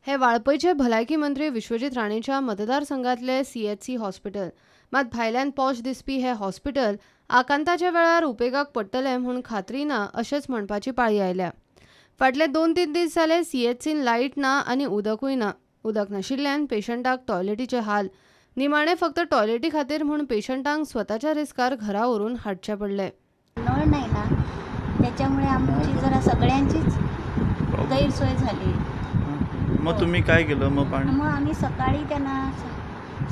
हे वाळपयचे भलायकी मंत्री विश्वजीत राणेच्या मतदारसंघातले सीएचसी हॉस्पिटल. मात भायल्यान पॉश दिसपी हे हॉस्पिटल आकांताच्या वेळार उपेगाक पडटलें म्हूण खात्री ना अशेंच म्हणपाची पाळी आयल्या. फाटले 2-3 दीस जाले सीएचसीन लायट ना आनी उदकूय ना. उदक नाशिल्ल्यान पेशंटाक टॉयलेटीचे हाल. निमाणे फक्त टॉयलेटी खातीर म्हूण पेशंटांक स्वताच्या रिस्कार घरा व्हरून हाडचे पडले. नळ नाही ना, त्याच्यामुळे आमची जरा सगळ्यांचीच गैरसोय झाली. मग तुम्ही काय केलं? मग पाणी मग आम्ही सकाळी त्यांना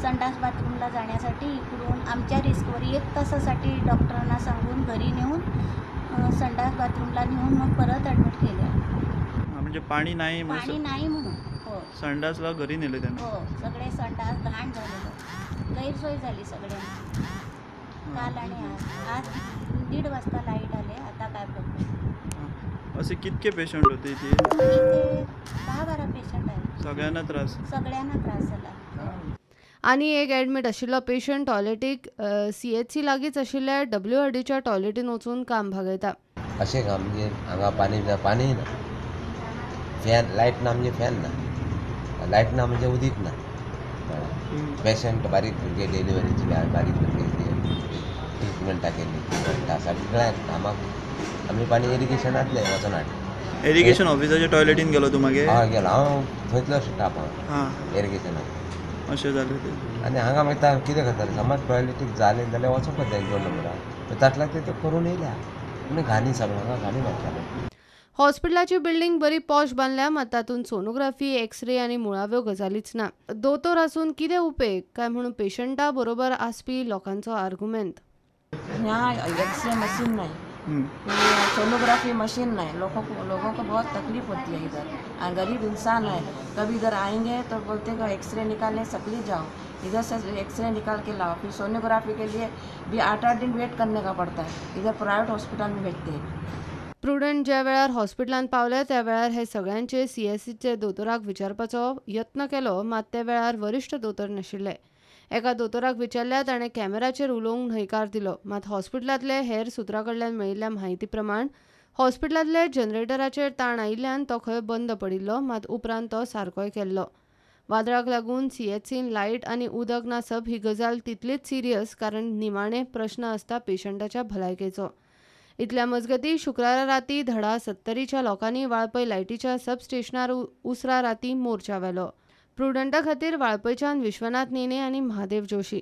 संडास बाथरूमला जाण्यासाठी इकडून आमच्या रिस्कवर 1 तासासाठी डॉक्टरांना सांगून घरी नेऊन संडास बाथरूमला नेऊन मग परत ॲडमिट केलं. म्हणजे पाणी नाही, पाणी नाही म्हणून हो संडासला घरी नेले त्यांना. हो, सगळे संडास घाण झालेलं, गैरसोय झाली सगळ्यांची काल आणि आज. आज 1:30 वाजता लाईट आले. आता काय प्रॉब्लेम? असे कितके पेशंट होते इथे? इथे 10-12 पेशंट आहेत. सगळ्यांना त्रास, सगळ्यांना त्रास झाला. आनी एक ॲडमीट आशिल्लो पेशंट टॉयलेटीक सीएचसी लागींच आशिल्ल्या डब्ल्यूआरडीच्या टॉयलेटीन वचून काम भागयता. अशें काम म्हणजे हांगा पाणी पाणी ना, फॅन लायट ना, म्हणजे फॅन ना, लायट ना म्हणजे उदीक ना. पेशंट बारीक भुरगे डिलिव्हरीची बारीक भुरगे ट्रिटमेंटा केली सगळ्याक कामाक आमी पाणी इरिगेशनांतलें वचोन हाडलें. इरिगेशन ऑफिसाच्या टॉयलेटीन गेलो तूं मागीर? हय गेलो हांव, थंयतलो स्टाफ हांव इरिगेशनाक. अशें जालें तें. आनी हांगा मागीर कितें करताले, समज टॉयलेटीक जालें जाल्यार वचोंक जाय 2 नंबरार, तातल्यान ते करून येयल्या आनी घाणी सगळें हांगा घाणी मारताले. हॉस्पिटलाची बिल्डिंग बरी पॉश बांदल्या, मात तातूंत सोनोग्राफी, एक्सरे आनी मुळाव्यो गजालीच ना. दोतोर आसून कितें उपेग काय म्हणून पेशंटा बरोबर आसपी लोकांचो आर्गुमेंत. यहाँ एक्सरे मशीन नहीं, सोनोग्राफी मशीन नहीं, लोगों को बहुत तकलीफ होती है इधर. गरीब इंसान है, कभी इधर आएंगे तो बोलते हैं एक्सरे निकालने सकली जाओ, इधर से एक्सरे निकाल के लाओ. फिर सोनोग्राफी के लिए भी 8-8 दिन वेट करने का पड़ता है. इधर प्राइवेट हॉस्पिटल में भेजते हैं. प्रुडंट ज्या वेळार हॉस्पिटलांत पावले त्या वेळार हे सगळ्यांचे सीएससीचे दोतोराक विचारपाचो यत्न केलो, मात त्या वेळार वरिश्ठ दोतोर नाशिल्ले. एका दोतोराक विचारल्यार ताणें कॅमेराचेर उलोवंक न्हयकार दिलो. मात हॉस्पिटलांतले हेर सुत्रां कडल्यान मेळिल्ल्या म्हायती प्रमाण हॉस्पिटलांतले जनरेटराचेर ताण आयिल्ल्यान तो खंय बंद पडिल्लो, मात उपरांत तो सारकोय केल्लो. वादळाक लागून सीएचसीन लायट आनी उदक नासप ही गजाल तितलीच सिरियस, कारण निमाणे प्रश्न आसता पेशंटाच्या भलायकेचो. इतल्या मजगती शुक्रारा राती धडा 70च्या लोकांनी वाळपय लायटीच्या सबस्टेशनार उसरा राती मोर्चा व्हेलो. प्रुडंटा खातीर वाळपयच्यान विश्वनाथ नेने आनी महादेव जोशी.